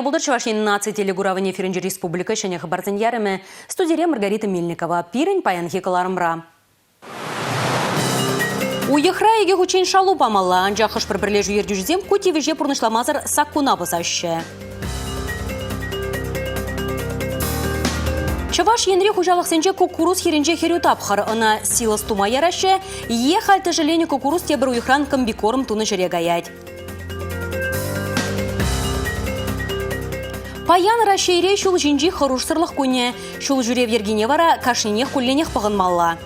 Ирхине пултӑр Чӑваш Ен наци телекуравӗн эфирӗнчи республика ҫӗнӗ хыпарсен ярӑмӗ. Студире Маргарита Мельникова. Пирӗн паянхи кӑларӑмра. Уйӑхра икӗ хутчен шалу памалла, анчах хӑш-пӗр пӗрлешӳ ертӳҫисем ку тивӗҫе пурнӑҫламасӑр саккуна пӑсаҫҫӗ. Чӑваш Енри хуҫалӑхсенче куккурус хирӗнче хӗрӳ тапхӑр. Ӑна силос тума яраҫҫӗ е халь тӗшӗленӗ куккурус тепӗр уйӑхран комбикорм тунӑ ҫӗре каять. Паян Раҫҫейре ҫул ҫинчи хӑрушсӑрлӑх кунӗ. Ҫул ҫӳрев йӗркине вара кашнинех кулленех пӑхӑнмалла.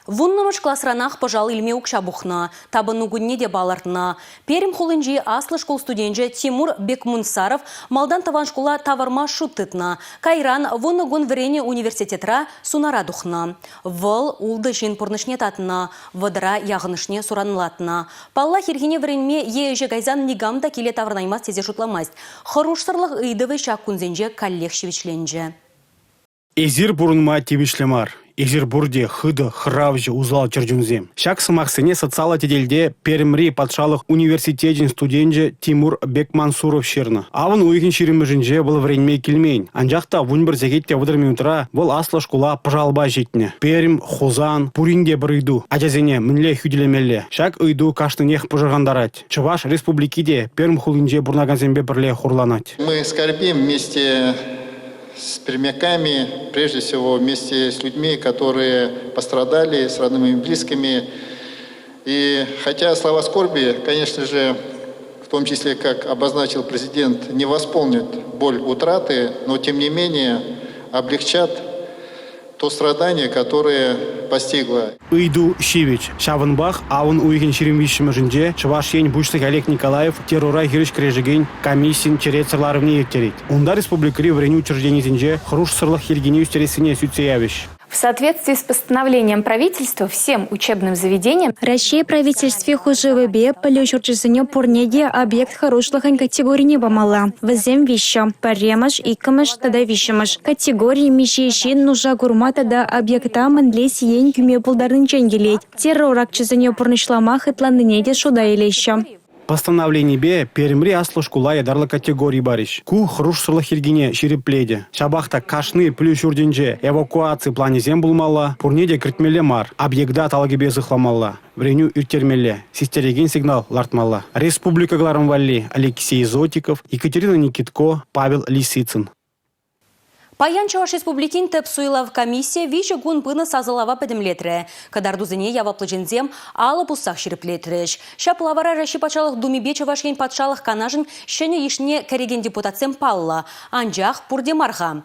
Вуннӑмӗш класранах пӑшал илме укҫа пухнӑ. Тапӑну кунне те палӑртнӑ. Пермь хулинчи аслӑ шкул студенчӗ Тимур Бекмунсаров малтан тӑван шкула тавӑрма шут тытнӑ. Кайран вунӑ кун вӗреннӗ университетра сунара тухнӑ. Вӑл ултӑ ҫын пурнӑҫне татнӑ, вӑтӑра яхӑнӑшне суранлатнӑ. Паллах, ирхине вӗренме е ӗҫе кайсан никам та киле таврӑнаймасть тесе шутламасть. Хӑрушсӑрлӑх ыйтӑвӗ ҫак кунсенче каллех ҫивӗчленчӗ. Эсир пурӑнма тивӗҫлӗ мар. Эсир пурте хытӑ, хӑравҫӑ, усал чӗрчунсем. Ҫак сӑмахсене социаллӑ тетелте Пермьри патшалӑх университечӗн студенчӗ Тимур Бекмансуров ҫырнӑ. Авӑн уйӑхӗн ҫирӗммӗшӗнче вӑл вӗренме килмен. Анчах та 11 сехет те 30 минутра вӑл аслӑ шкула пӑшалпа ҫитнӗ. Пермь, Хусан, пурин те пӗр ыйту. Ачасене мӗнле хӳтӗлемелле? Ҫак ыйту кашнинех пӑшӑрхантарать. Чӑваш Республики те Пермь хулинче пурӑнакансемпе пӗрле хурланать. Мы скорбим вместе с пермяками, прежде всего вместе с людьми, которые пострадали, с родными и близкими. И хотя слова скорби, конечно же, в том числе, как обозначил президент, не восполнят боль утраты, но тем не менее облегчат то страдание, которое постигло. Ыйту ҫивӗч. Ҫавӑнпах авӑн уйӑхӗн 23-мӗшӗнче Чӑваш Ен Пуҫлӑхӗ Олег Николаев террора хирӗҫ кӗрешекен комиссин черетсӗр ларӑвне ирттерет. Унта республикӑри вӗренӳ учрежденийӗсенче хӑрушсӑрлӑх йӗркине ӳстерессине сӳтсе явӗҫ. В соответствии с постановлением правительства всем учебным заведениям Раҫҫей правительстви хушӑвӗпе пӗлӳ ҫурчӗсене пурне те объект хӑрушлӑхӗн категорине памалла. Вӗсем виҫҫӗ: пӗрремӗш, иккӗмӗш тата виҫҫӗмӗш. Категори миҫе ҫын нуша курма тата объекта мӗнле сиен кӳме пултарнинчен килет. Террор акчӗсене пурнӑҫлама хӑтланнине те шута илеҫҫӗ. Постановленипе Пермьри аслӑ шкула ятарлӑ категори парӗҫ. Ку хӑрушсӑрлӑх йӗркине ҫирӗплетӗ. Ҫапах та кашни пӗлӳ ҫуртӗнче эвакуаци планӗсем пулмалла, пурне те кӗртмелле мар, объекта талӑкӗпе сыхламалла, вӗренӳ ирттермелле, систерекен сигнал лартмалла. Республика кӑларӑм валли Алексей Зотиков, Екатерина Никитко, Павел Лисицын. Паян Чӑваш Республикин тӗп суйлав комиссийӗ виҫӗ кун пынӑ сасӑлава пӗтӗмлетрӗ. Кӑтартусене яваплӑ ҫынсем алӑ пуссах ҫирӗплетрӗҫ. Ҫапла вара Раҫҫей Патшалӑх Думипе Чӑваш Ен Патшалӑх Канашӗн ҫӗнӗ йышне кӗрекен депутатсем паллӑ. Анчах пурте мар-ха.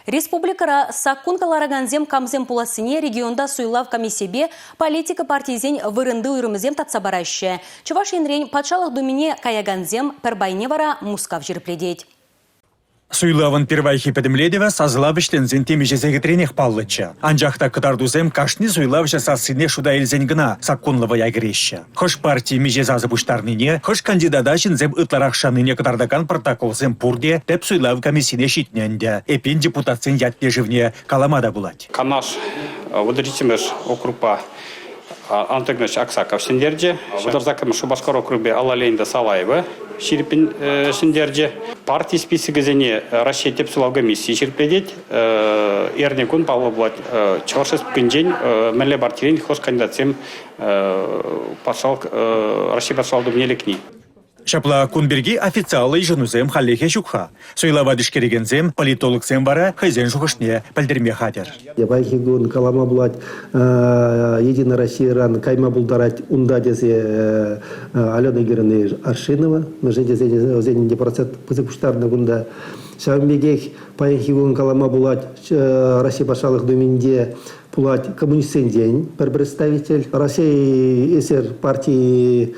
Республикӑра саккун кӑларакансем камсем пулассине регионта суйлав комиссийӗпе политика партийӗсен вырӑнти уйрӑмӗсем татса параҫҫӗ. Чӑваш Енрен Патшалӑх Думине каякансем пӗр пайне вара Мускав ҫирӗплетет. Суйлавӑн пирвайхи пӗтӗмлетӗвӗ сасӑлав вӗҫленсен темиҫе сехетренех паллӑччӗ. Анчах та кӑтартусем кашни суйлавҫӑ сассине шута илсен кӑна саккунлӑ вӑя кӗреҫҫӗ. Хӑш парти миҫе сасӑ пуҫтарнине, хӑш кандидата ҫынсем ытларах шаннине кӑтартакан протоколсем пурте тӗп суйлав комиссине ҫитнӗ ӗнтӗ. Эппин депутатсен ятне-шывне калама та пулать. Канаш 37-мӗш округпа Антон Игнатьевич Аксаков ҫӗнтерчӗ. 38-мӗш Шупашкар округӗпе Алла Леонидовна Салаева ҫирӗппӗн ҫӗнтерчӗ. Парти списокӗсене Раҫҫей тӗп суйлав комиссийӗ ҫирӗплетет. Эрне кун паллӑ пулать Чӑваш Республикинчен мӗнле партирен хӑш кандидатсем патшалӑх Раҫҫей Патшалӑх Думине лекни. Ҫапла, кун пирки официаллӑ йышӑнусем хальлӗхе ҫук-ха. Суйлава тишкерекенсем, политологсем вара хӑйсен шухӑшне пӗлтерме хатӗр. Паянхи кун калама пулать, Единая Российӑран кайма пултарать унта тесе Алена Игоревна Аршинова, мӗншӗн тесен вӗсен ӗнтӗ процент пысӑк пуҫтарнӑ кунта. Ҫавӑн пекех паянхи кун калама пулать, Раҫҫей Патшалӑх Думинче пулать коммунистсенчен пӗр представитель. Раҫҫей ССР парти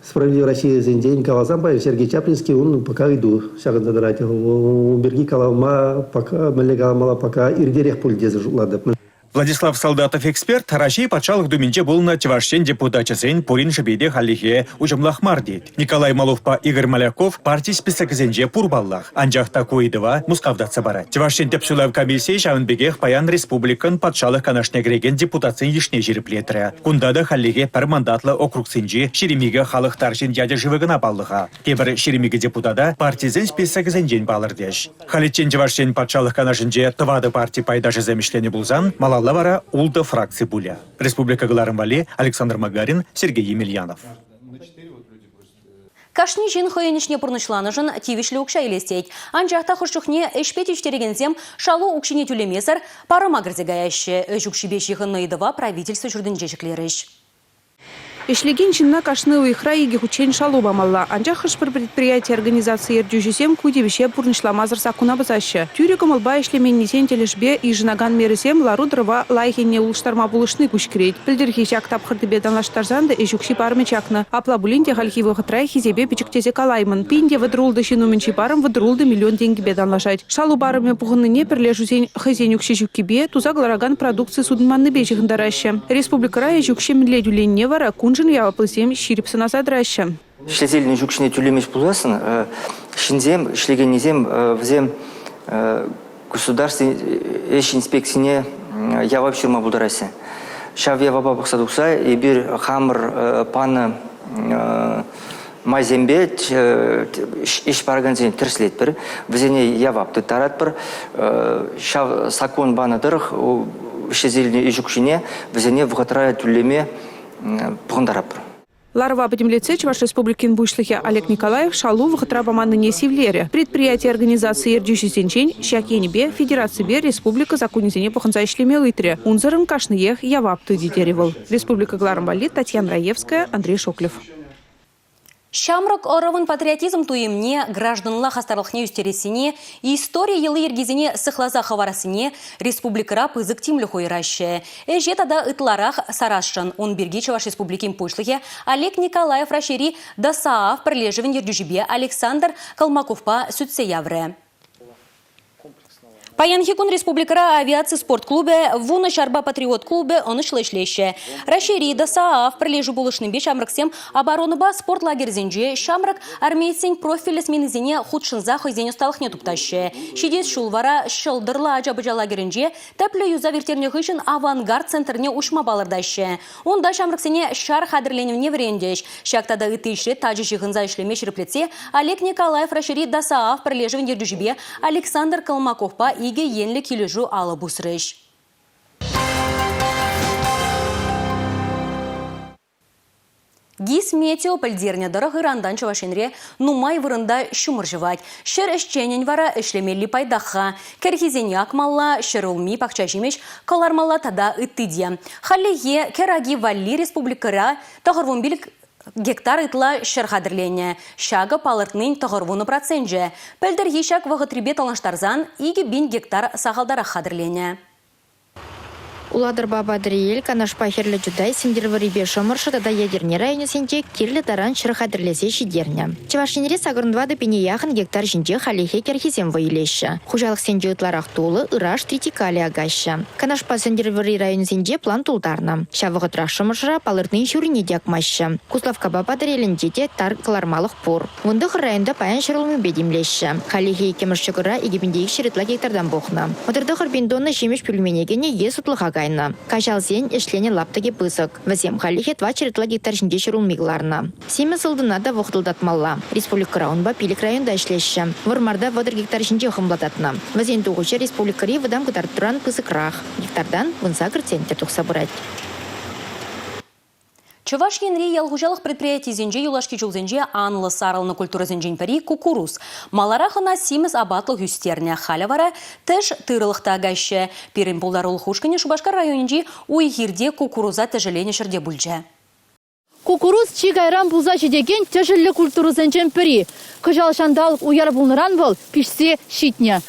Справедливая Россиясенчен каласан паян Сергей Чаплинский ун пока ыйту ҫакӑнса тӑрать. Ун пирки калама пока, мӗнле каламалла пока иртерех пуль тесе шутлатӑп. Владислав Солдатов эксперт Раҫҫей Патшалӑх Думинче пулнӑ Чӑваш Ен депутачӗсен пурин шӑпи те хальлӗхе уҫӑмлах мар тет. Николай Маловпа Игорь Моляков парти списокӗсенче пур паллах. Анчах та ку ыйтӑва Мускав татса парать. Чӑваш Ен тӗп суйлав комиссийӗ ҫавӑн пекех паян республикӑн Патшалӑх Канашне кӗрекен депутатсен йышне ҫирӗплетрӗ. Кунта та хальлӗхе пӗр мандатлӑ округсенчи 22 халӑх тарҫин ячӗ-шывӗ кӑна паллӑ-ха. Тепӗр 22 депутата партисен списокӗсенчен палӑртӗҫ. Халиччен Чӑваш Ен Патшалӑх Канашӗнче тӑватӑ парти пайташӗсем ӗҫленӗ пулсан, малалла вара ултӑ фракци пулӗ. Республика кӑларӑм валли Александр Магарин, Сергей Емельянов. Кашни ҫын хӑйӗн ӗҫне пурнӑҫланӑшӑн тивӗҫлӗ укҫа илес тет. Анчах та хӑш чухне ӗҫпе тивӗҫтерекенсем шалу укҫине тӳлемесӗр парӑма кӗрсе каяҫҫӗ. Ӗҫ укҫипе ҫыхӑннӑ ыйтӑва правительство ҫуртӗнче ҫӗклерӗҫ. Ӗҫлекен ҫынна кашни уйӑхра икӗ хутчен шалу памалла. Анчах хӑш-пӗр предприяти-организаци ертӳҫисем ку тивӗҫе пурнӑҫламасӑр саккуна пӑсаҫҫӗ. Тӳрӗ кӑмӑлпа ӗҫлеменнисен тӗлӗшпе йышӑнакан мерӑсем лару-тӑрӑва лайӑх енне улӑштарма пулӑшни куҫкӗрет. Пӗлтӗрхи ҫак тапхӑртипе танлаштарсан та ӗҫ укҫи парӑмӗ чакнӑ. Апла пулин те хальхи вӑхӑтра хисепе пӗчӗк тесе калаймӑн. 1036 ҫын умӗнчи парӑм 36 миллион тенкӗпе танлашать. Шалу парӑмӗ пухӑннине пӗрлешӳсен хӑйсен укҫи ҫуккипе, туса кӑларакан продукци сутӑнманнипе ҫыхӑнтараҫҫӗ. Республикӑра ӗҫ укҫи мӗнле тӳленине вара куншӑн яваплисем ҫирӗп сӑнаса тӑраҫҫӗ. Ӗҫлесе илнӗ ӗҫ укҫине тӳлемест пулсассӑн ҫынсем, ӗҫлекеннисем вӗсем государство ӗҫ инспекцине явап ҫырма пултараҫҫӗ. Ҫав явапа пӑхса тухса эпир хамӑр панӑ майсемпе ӗҫ паракансене тӗрӗслетпӗр, вӗсене явап тыттаратпӑр. Ҫав саккун панӑ тӑрӑх ӗҫлесе илнӗ ӗҫ укҫине вӗсене вӑхӑтра тӳлеме пӑхӑнтаратпӑр. Ларӑва пӗтӗмлетсе Чӑваш Республикин Пуҫлӑхӗ Олег Николаев шалу вӑхӑтра паманнине сивлерӗ. Предприяти-организаци ертӳҫисенчен ҫак енӗпе федераципе республика саккунӗсене пӑхӑнса ӗҫлеме ыйтрӗ. Унсӑрӑн кашниех явап тытӗ терӗ вӑл. Республика кӑларӑм валли Татьяна Раевская, Андрей Шоклев. Ҫамрӑк ӑрӑвӑн патриотизм туйӑмне, гражданла хастарлӑхне ӳстерессине, истори йӑли-йӗркисене сыхласа хӑварассине республикӑра пысӑк тимлӗх уйӑраҫҫӗ. Ӗҫе тата ытларах сарасшӑн. Ун пирки Чӑваш Республикин Пуҫлӑхӗ Олег Николаев Раҫҫейри ДОСААФ пӗрлешӗвӗн ертӳҫипе Александр Колмаковпа сӳтсе яврӗ. Паянхи кун республикӑра авиаци спорт клубӗ, вунӑ ҫарпа патриот клубӗ ӑнӑҫлӑ ӗҫлеҫҫӗ. Раҫҫейри ДОСААФ пӗрлешӳ пулӑшнипе ҫамрӑксем оборонӑпа спорт лагерӗсенче ҫамрӑк армеецсен профильлӗ сменисене хутшӑнса хӑйсен ӑсталӑхне туптаҫҫӗ. Ҫитес ҫул вара Ҫӑлтӑрлӑ ача-пӑча лагерӗнче тӗплӗ юсав ирттернӗ хыҫҫӑн авангард центрне уҫма палӑртаҫҫӗ. Унта ҫамрӑксене ҫар хатӗрленӗвне вӗрентӗҫ. Ҫак тата ытти ӗҫре тачӑ ҫыхӑнса ӗҫлеме ҫирӗплетсе Олег Николаев Раҫҫейри ДОСААФ пӗрлешӗвӗн ертӳҫипе Александр Колмаковпа икӗ енлӗ килӗшӳ алӑ пусрӗҫ. Гисметео пӗлтернӗ тӑрӑх ырантан Чӑваш Енре нумай вырӑнта ҫумӑр ҫӑвать. Ҫӗр ӗҫченӗн вара ӗҫлемелли пайтах-ха. Кӗрхисене акмалла, ҫӗрулми, пахча-ҫимӗҫ кӑлармалла тата ытти те. Хальлӗхе кӗр аки валли республикӑра 95 гектар ытла ҫӗр хатӗрленӗ. Ҫакӑ палӑртнин 90 проценчӗ. Пӗлтӗрхи ҫак вӑхӑтрипе танлаштарсан 2000 гектар сахалтарах хатӗрленӗ. Улатӑрпа Патӑрьел, Канашпа Хӗрлӗ Чутай, Сӗнтӗрвӑррипе Шӑмӑршӑ тата Етӗрне районӗсенче кирлӗ таран ҫӗр хатӗрлесе ҫитернӗ. Чӑваш Енре 84 пине яхӑн гектар ҫинче хальлӗхе кӗрхисем вӑй илеҫҫӗ. Хуҫалӑхсенче ытларах тулӑ, ыраш, тритикале акаҫҫӗ. Канашпа Сӗнтӗрвӑрри районӗсенче план тултарнӑ. Ҫав вӑхӑтрах Шӑмӑршӑра палӑртнин ҫуррине те акмаҫҫӗ. Куславккапа Патӑрьелӗнче те тар кӑлармалӑх пур. 19 районта паян ҫӗрулмипе тимлеҫҫӗ. Хальлӗхе иккӗмӗш ҫӑкӑра 2200 ытла гектартан пухнӑ. 39 пин тонна ҫимӗҫ пӳлмене кӗнӗ е сутлӑха кайнӑ. Каҫалсен ӗҫленӗ лаптӑкӗ пысӑк. Вӗсем хальлӗхе 400 ытла гектар ҫинче ҫӗрулми кӑларнӑ. Симӗс ылтӑна та вӑхӑтлӑтатмалла. Республикӑра унпа пилӗк районта ӗҫлеҫҫӗ. Вӑрмарта 30 гектар ҫинче хӑмлататнӑ. Вӗсен тухӑҫӗ республикӑри вӑтам кӑтартуран пысӑкрах. Гектартан 18 центнер тухса пырать. Чӑваш Енри ял хуҫалӑх предприятийӗсенче юлашки ҫулсенче анлӑ сарӑлнӑ культурӑсенчен пӗри – куккурус. Маларах ӑна симӗс апатлӑх ӳстернӗ, халӗ вара тӗш тырӑлӑх та акаҫҫӗ. Пирӗн пултарулӑх ушкӑнӗ Шупашкар районӗнчи уй-хирте куккуруса тӗшӗленӗ ҫӗрте пулчӗ. Куккурус чи кайран пулса ҫитекен тӗшӗллӗ культурӑсенчен пӗри. Кӑҫал ҫанталӑк уяр пулнӑран вӑл пиҫсе ҫитнӗ.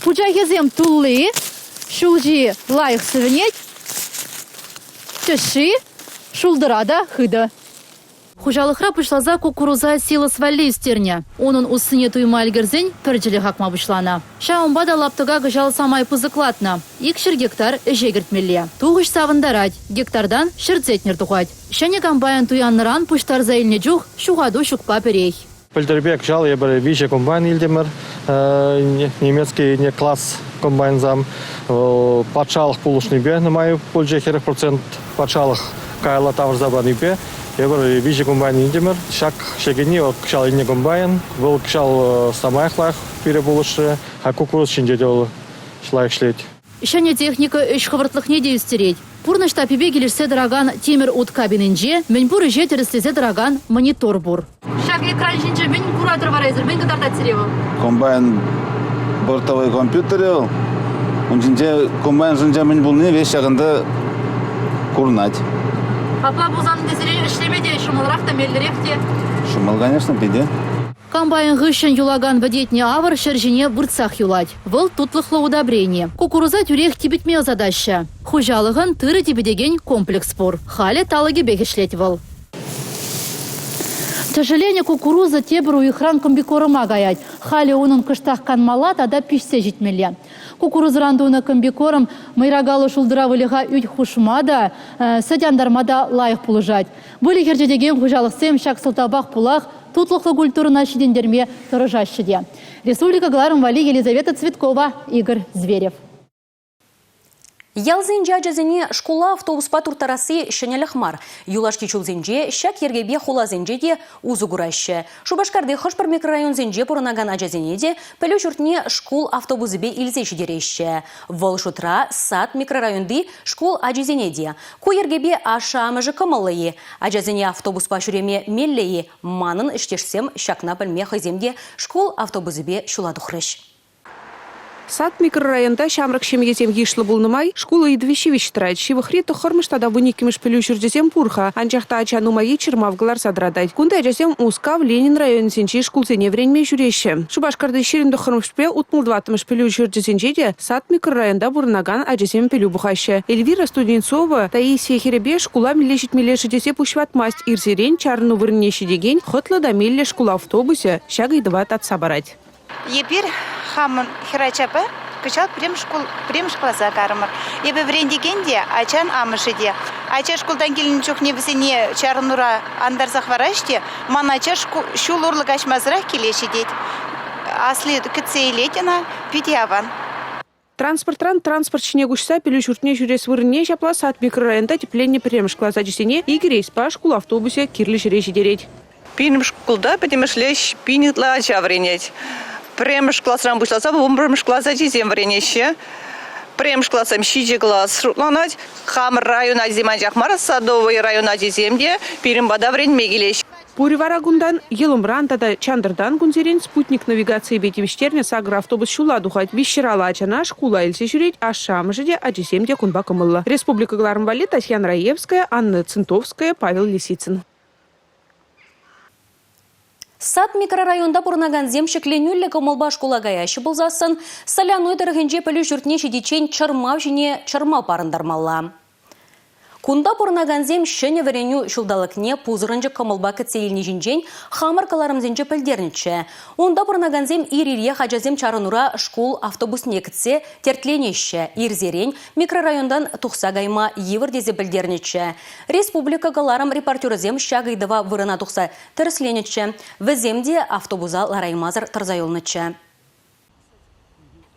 Пучахӗсем тулли, ҫулҫи лайӑх сӗвӗнет. Тӗшши шултӑра та хытӑ. Хуҫалӑхра пуҫласа куккуруса силос валли ӳстернӗ. Унӑн уссине туйма ӗлкӗрсен пӗрчӗлӗх акма пуҫланӑ. Ҫавӑнпа та лаптӑка кӑҫал самай пысӑклатнӑ. 200 гектар ӗҫе кӗртмелле. Тухӑҫ савӑнтарать. Гектартан 100 центнер тухать. Ҫӗнӗ комбайн туяннӑран пуҫтарса илнӗ чух ҫухату ҫукпа пӗрех. Пӗлтӗрпе кӑҫал эпир виҫӗ комбайн илтӗмӗр. Немецкий класс комбайнсам. Вӑл патшалӑх пулӑшнипе нумай пулчӗ, 40% патшалӑх каялла тавӑрса панипе эпир виҫӗ комбайн илтӗмӗр. Ҫак ҫекӗнни вӑл кӑҫал илнӗ комбайн. Вӑл кӑҫал самаях лайӑх пире пулӑшрӗ. А куккурус ҫинче те вӑл лайӑх ӗҫлет. Ҫӗнӗ техника ӗҫ хӑвӑртлӑхне те ӳстерет. Пурнӑҫ таппипе килӗшсе тӑракан тимӗр ут кабининче мӗнпур ӗҫе тӗрӗслесе тӑракан монитор пур. Ҫак экран ҫинче мӗн куратӑр вара эсир? Мӗн кӑтартать сире вӑл? Комбайн бортовой компьютерӗ вӑл. Ун ҫинче комбайн ҫинче мӗн пулни веҫ ҫакӑнта курӑнать. Апла пулсан ӗнтӗ сире ӗҫлеме те ҫӑмӑлрах та, меллӗрех те. Ҫӑмӑл, конечно, питӗ. Комбайн хыҫҫӑн юлакан вӗтетнӗ авӑр ҫӗр ҫине выртсах юлать. Вӑл тутлӑхлӑ удобрени. Кукуруза тӳрех типӗтме ӑсатаҫҫӗ. Хуҫалӑхӑн тырӑ типӗтекен комплекс пур. Халӗ талӑкӗпех ӗҫлет вӑл. Тӗшӗленӗ кукуруза тепӗр уйӑхран комбикорма каять. Халӗ унӑн кӑштах канмалла тата пиҫсе ҫитмелле. Кукурузӑран тунӑ комбикорм мӑйракаллӑ шултӑра выльӑха ӳт хушма та, сӗт антарма та лайӑх пулӑшать. Выльӑх ӗрчетекен хуҫалӑхсем ҫак сӑлтавпах пулах тутлӑхлӑ культурӑна ҫитӗнтерме тӑрӑшаҫҫӗ те. Республика кӑларӑм валли Елизавета Цветкова, Игорь Зверев. Ялсенчи ачасене шкула автобуспа турттарасси ҫӗнӗлӗх мар. Юлашки ҫулсенче ҫак йӗркепе хуласенче те усӑ кураҫҫӗ. Шупашкарти хӑш-пӗр микрорайонсенче пурӑнакан ачасене те пӗлӳ ҫуртне шкул автобусӗпе илсе ҫитереҫҫӗ. Вӑл шутра сад микрорайонти шкул ачисене те. Ку йӗркепе ашшӗ-амӑшӗ кӑмӑллӑ-и? Ачасене автобуспа ҫӳреме меллӗ-и? Манӑн ӗҫтешсем ҫакна пӗлме хӑйсем те шкул автобусӗпе ҫула тухрӗҫ. Сад микрорайонта ҫамрӑк ҫемьесем йышлӑ пулнӑ май шкул ыйтӑвӗ ҫивӗч тӑрать. Ҫывӑхри тӑххӑрмӗш тата вуниккӗмӗш пӗлӳ ҫурчӗсем пур-ха, анчах та ача нумаййи чӑрмав кӑларса тӑратать. Кунти ачасем Мускав, Ленин районӗсенчи шкулсене вӗренме ҫӳреҫҫӗ. Шупашкарти 29-мӗшпе 64-мӗш пӗлӳ ҫурчӗсенче те Сад микрорайонта пурӑнакан ачасем пӗлӳ пухаҫҫӗ. Эльвира Студенцова Таисия хӗрӗпе шкула мӗнле ҫитмелле-ши тесе пуҫ ватмасть. Ирсерен чарӑну вырӑнне ҫитекен хӑтлӑ та меллӗ шкул автобусӗ ҫак ыйтӑва татса парать. Эпир хамӑн хӗрачапа кӑҫал пӗрремӗш класа карӑмӑр. Эпӗ вӗрентекен те, ачан амӑшӗ те. Ача шкултан килнӗ чухне вӗсене чарӑнура антарса хӑвараҫ те, ман ача ҫул урлӑ каҫмасӑрах киле ҫитет. Асли кӗтсе илет ӑна, питӗ аван. Транспортран транспорт ҫине куҫса пӗлӳ ҫуртне ҫӳрес вырӑнне ҫапла сад микрорайонта тӗпленнӗ пӗрремӗш класс ачисене икӗ рейспа шкул автобусӗ кирлӗ ҫӗре ҫитерет. Пирӗн шкулта пӗтӗмӗшле пин ытла ача вӗренет. Пӗрремӗш класран пуҫласа вунпӗрмӗш класс ачисем вӗренеҫҫӗ. Пӗрремӗш классем ҫичӗ класс шутланать. Хамӑр район ачисем анчах мар, Садовый район ачисем те пирӗн пата вӗренме килеҫҫӗ. Пурӗ вара кунтан Йӑлӑмран тата Чантӑртан кунсерен спутник навигацийӗпе тивӗҫтернӗ сакӑр автобус ҫула тухать. 300 ачана шкула илсе ҫӳрет, ашшӗ-амӑшӗ те, ачисем те кунпа кӑмӑллӑ. Республика кӑларӑм валли Татьяна Раевская, Анна Цинтовская, Павел Лисицын. Сад микрорайонта пурӑнакансем ҫӗкленӳллӗ кӑмӑлпа шкула каяҫҫӗ пулсассӑн Соляной тӑрӑхӗнче пӗлӳ ҫуртне ҫитиччен чӑрмав ҫине чӑрмав парӑнтармалла. Кунта пурӑнакансем ҫӗнӗ вӗренӳ ҫулталӑкне пусӑрӑнчӑк кӑмӑлпа кӗтсе илни ҫинчен хамӑр кӑларӑмсенче пӗлтернӗччӗ. Унта пурӑнакансем ир-ирех ачасем чарӑнура шкул автобусне кӗтсе тертленеҫҫӗ. Ирсерен микрорайонтан тухса кайма йывӑр тесе пӗлтернӗччӗ. Республика кӑларӑм репортерӗсем ҫак ыйтӑва вырӑна тухса тӗрӗсленӗччӗ. Вӗсем те автобуса лараймасӑр тӑрса юлнӑччӗ.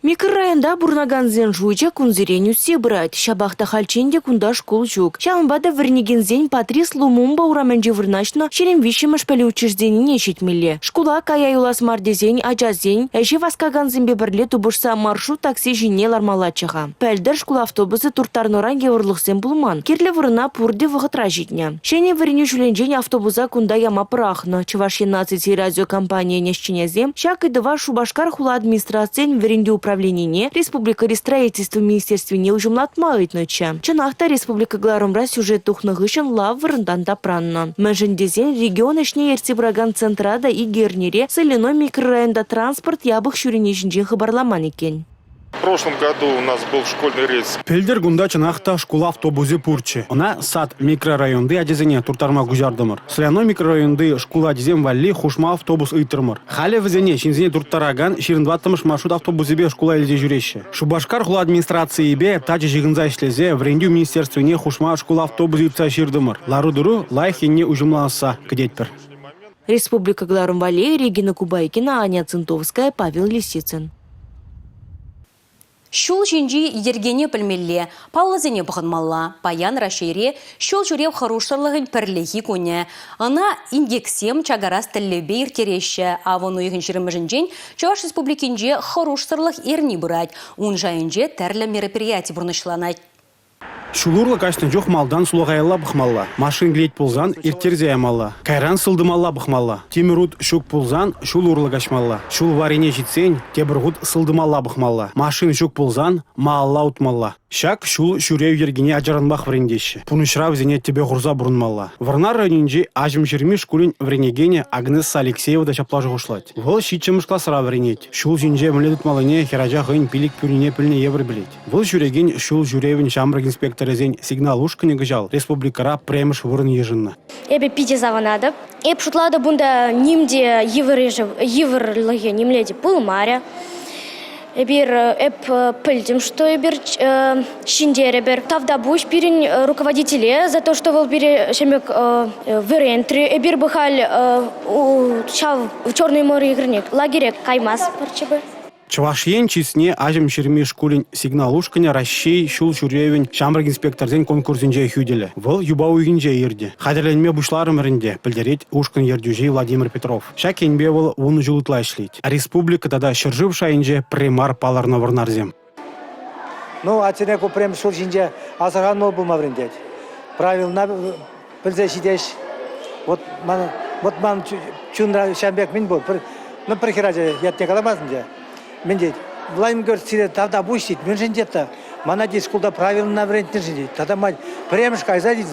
Микрорайонта пурӑнакансен шучӗ кунсерен ӳссе пырать. Ҫапах та хальччен те кунта шкул ҫук. Ҫавӑнпа та вӗренекенсен Патрис Лумумба урамӗнче вырнаҫнӑ 23-мӗш пӗлӳ учрежденине ҫитмелле. Шкула кая юлас мар тесен ачасен ӗҫе васкакансемпе пӗрле тупӑшса маршрут такси ҫине лармаллаччӗ-ха. Пӗлтӗр шкул автобусӗ турттарнӑран йывӑрлӑхсем пулман. Кирлӗ вырӑна пурте вӑхӑтра ҫитнӗ. Ҫӗнӗ вӗренӳ ҫулӗнчен автобуса кунта яма пӑрахнӑ. Чӑваш Ен наци телерадиокомпанийӗн ӗҫченӗсем ҫак ыйтӑва Шупашкар хула администрацийӗн вӗрентӳ управленине, республикӑри строительство министерствине уҫӑмлатма ыйтнӑччӗ. Чӑнах та, республика кӑларӑмра сюжет тухнӑ хыҫҫӑн лав вырӑнтан тапраннӑ. Мӗншӗн тесен регион ӗҫне ертсе пыракан центра та икӗ эрнере Соляной микрорайонта транспорт япӑх ҫӳрени ҫинчен хыпарламан иккен. В прошлом году у нас был школьный рейс. Пӗлтӗр кунта чӑнах та шкул автобусӗ пурччӗ. Ӑна сад микрорайонти ачасене турттарма куҫартӑмӑр. Соляной микрорайонти шкул ачисем валли хушма автобус ыйтрӑмӑр. Халӗ вӗсене ҫынсене турттаракан 24-мӗш маршрут автобусӗпе шкула илсе ҫӳреҫҫӗ. Шупашкар хула администрацийӗпе тачӑ ҫыхӑнса ӗҫлесе вӗрентӳ министерствине хушма шкул автобусӗ ыйтса ҫыртӑмӑр. Лару-тӑру лайӑх енне уҫӑмланасса кӗтетпӗр. Республика кӑларӑм валли Регина Кубайкина, Аня Цинтовская, Павел Лисицын. Ҫул ҫинчи йӗркене пӗлмелле, паллӑсене пӑхӑнмалла. Паян Раҫҫейре ҫул ҫӳрев хӑрушсӑрлӑхӗн пӗрлехи кунӗ. Ӑна инкексем чакарас тӗллевпе ирттереҫҫӗ. Авӑн уйӑхӗн ҫирӗммӗшӗнчен Чӑваш Республикинче хӑрушсӑрлӑх эрни пырать. Ун шайӗнче тӗрлӗ мероприяти пурнӑҫланать. Ҫул урлӑ каҫнӑ чух малтан сулахаялла пӑхмалла, машин килет пулсан ирттерсе ямалла, кайран сылтӑмалла пӑхмалла. Тимӗр ут ҫук пулсан ҫул урлӑ каҫмалла. Ҫул варрине ҫитсен тепӗр хут сылтӑмалла пӑхмалла. Машин ҫук пулсан малалла утмалла. Ҫак ҫул ҫӳрев йӗркине ачаранпах вӗрентеҫҫӗ. Пурнӑҫра вӗсене тӗпе хурса пурӑнмалла. Вӑрнар районӗнчи Аҫӑмҫырми шкулӗн вӗренекенӗ Агнесса Алексеева та ҫапла шухӑшлать. Вӑл ҫиччӗмӗш класра вӗренет. Ҫул ҫинче мӗнле тытмаллине хӗрача хӑйӗн пилӗк пӳрнине пӗлнӗ евӗр пӗлет. Вӑл ҫӳрекен ҫул ҫӳревӗн ҫамрӑк инспекторӗсен сигнал ушкӑнӗ кӑҫал республикӑра пӗрремӗш вырӑн йышӑннӑ. Эпӗ питӗ савӑнатӑп. Эп шутлатӑп, унта ним те йывӑрлӑхӗ нимле те пулмарӗ. Эпир эп пӗлтӗм, что эпир ҫӗнтерӗпӗр. Тавтапуҫ пирӗн руководителе за то, что вӑл пире ҫемек вӗрентрӗ. Эпир бы халь ҫав Черное море лагере каймастпӑрччӗ. Чӑваш Ен чысне Аҫӑмҫырми шкулӗн сигнал ушкӑнӗ Раҫҫей ҫул ҫӳревӗн ҫамрӑк инспекторсен конкурсӗнче хӳтӗлӗ. Вӑл юпа уйӑхӗнче иртӗ. Хатӗрленме пуҫларӑмӑр ӗнтӗ, пӗлтерет ушкӑн ертӳҫи Владимир Петров. Ҫак енпе вӑл вунӑ ҫул ытла ӗҫлет. Республика тата ҫӗршыв шайӗнче пӗрре мар палӑрнӑ вӑрнарсем. Ну, атьсене ку пӗрремӗш ҫул ҫинче асӑрхануллӑ пулма вӗрентет. Правилӑна пӗлсе ҫитеҫ. Вот ман, вот ман чунра ҫавӑн пек мӗн пур. Пӗр, ну, пӗр хӗрача ятне каламастӑн те. Мӗн тет? Владимир Георгиевич сире тавтапуҫ тет. Мӗншӗн тет та? Мана тет шкулта правилӑна вӗрентнӗшӗн тет. Тата ман пӗрремӗш кайса тет,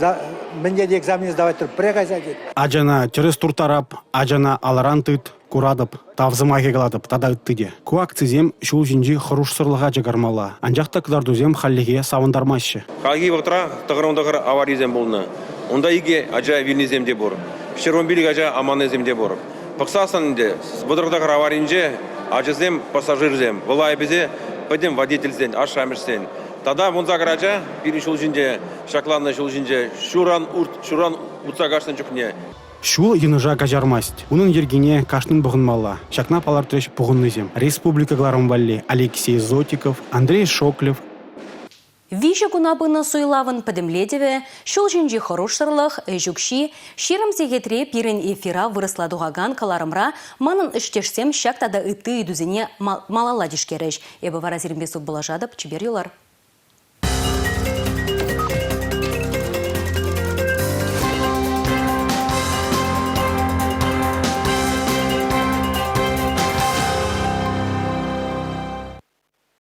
мӗн тет экзамене сдавать тӑр, пӗрре кайса тет. Ачана тӗрӗс турттарап, ачана алӑран тыт, Куратӑп, тав сӑмахӗ калатӑп тата ытти те. Ку акцисем ҫул ҫинчи хӑрушсӑрлӑха чакармалла. Анчах та кӑтартусем хальлӗхе савӑнтармаҫҫӗ. Хальхи вӑхӑтра тӑхӑрӑн-тӑхӑр аварисем пулнӑ. Унта икӗ ача вилнисем те пур, 115 ача аманнисем те пур. Пӑхсассӑн ӗнтӗ 39 аваринче ачасем, пассажирсем, вӑл айӑпӗсем пӗтӗм водительсен, ашшӗ-амӑшсен. Тата 18 ача пирӗн ҫул ҫинче, ҫакланнӑ ҫул ҫинче ҫуран, ҫуран утса каҫнӑ чухне Ҫул йӑнӑша каҫармасть. Унӑн йӗркине кашнин пӑхӑнмалла. Ҫакна палӑртрӗҫ пухӑннисем. Республика кӑларӑм валли Алексей Зотиков, Андрей Шоклев. Виҫӗ куна пынӑ суйлавӑн пӗтӗмлетӗвӗ, ҫул ҫинчи хӑрушсӑрлӑх, ӗҫ укҫи, 20 сехетре пирӗн эфира вырӑсла тухакан кӑларӑмра манӑн ӗҫтешсем ҫак тата ытти ыйтусене малалла тишкерӗҫ. Эпӗ вара сирӗнпе сывпуллашатӑп. Чипер юлар.